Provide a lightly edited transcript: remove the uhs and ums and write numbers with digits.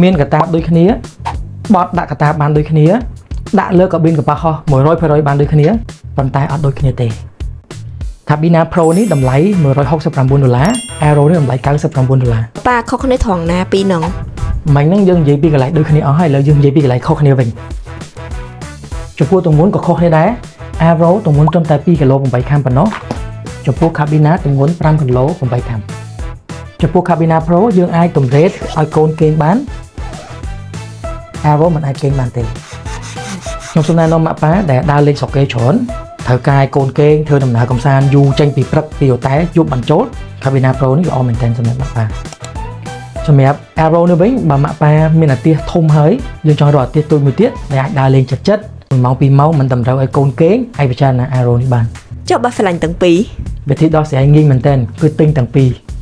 មានកតាបដូចគ្នាបត់ដាក់កតាបបានដូចគ្នាដាក់លើកាប៊ីនកប៉ាល់ហោះ100%បានដូចគ្នាប៉ុន្តែអត់ដូចគ្នាទេ Cabina Pro នេះតម្លៃ169ដុល្លារ Aero នេះតម្លៃ99ដុល្លារ ប៉ាខុសគ្នាត្រង់ណាពីរហ្នឹង មិញហ្នឹងយើងនិយាយពីកន្លែងដូចគ្នាអស់ហើយឥឡូវយើងនិយាយពីកន្លែងខុសគ្នាវិញចំពោះទម្ងន់ក៏ខុសគ្នាដែរ Aero ទម្ងន់ត្រឹមតែ2គីឡូ8ខាំប៉ុណ្ណោះចំពោះ Cabina ទម្ងន់5គីឡូ8ខាំចំពោះ Cabina Pro យើងអាចតម្រេតឲ្យកូនគេងបាន Aero មិនអាចគេងបានទេខ្ញុំសូមណែនាំម៉ាក់ប៉ាដែលដើរលេងស្រុកគេច្រើនត្រូវការឲ្យកូនគេងធ្វើដំណើរកំសាន្តយូរចេញពីព្រឹកពីអូតែលយប់បានចូល Cabina Pro នេះល្អមែនទែនសម្រាប់ម៉ាក់ប៉ាសម្រាប់ Aero នេះវិញបើម៉ាក់ប៉ាមានអាទិសធំហើយយើងចង់រកអាទិសតូចមួយទៀតដែលអាចដើរលេងចិត្តចិត្ត1ម៉ោង2ម៉ោងមិនតម្រូវឲ្យកូនគេងអាចពិចារណា Aero នេះបាន។ ចុះបើស្រឡាញ់ទាំងពីរ? វិធីដោះស្រាយងាយមែនទែនគឺទិញទាំងពីរ។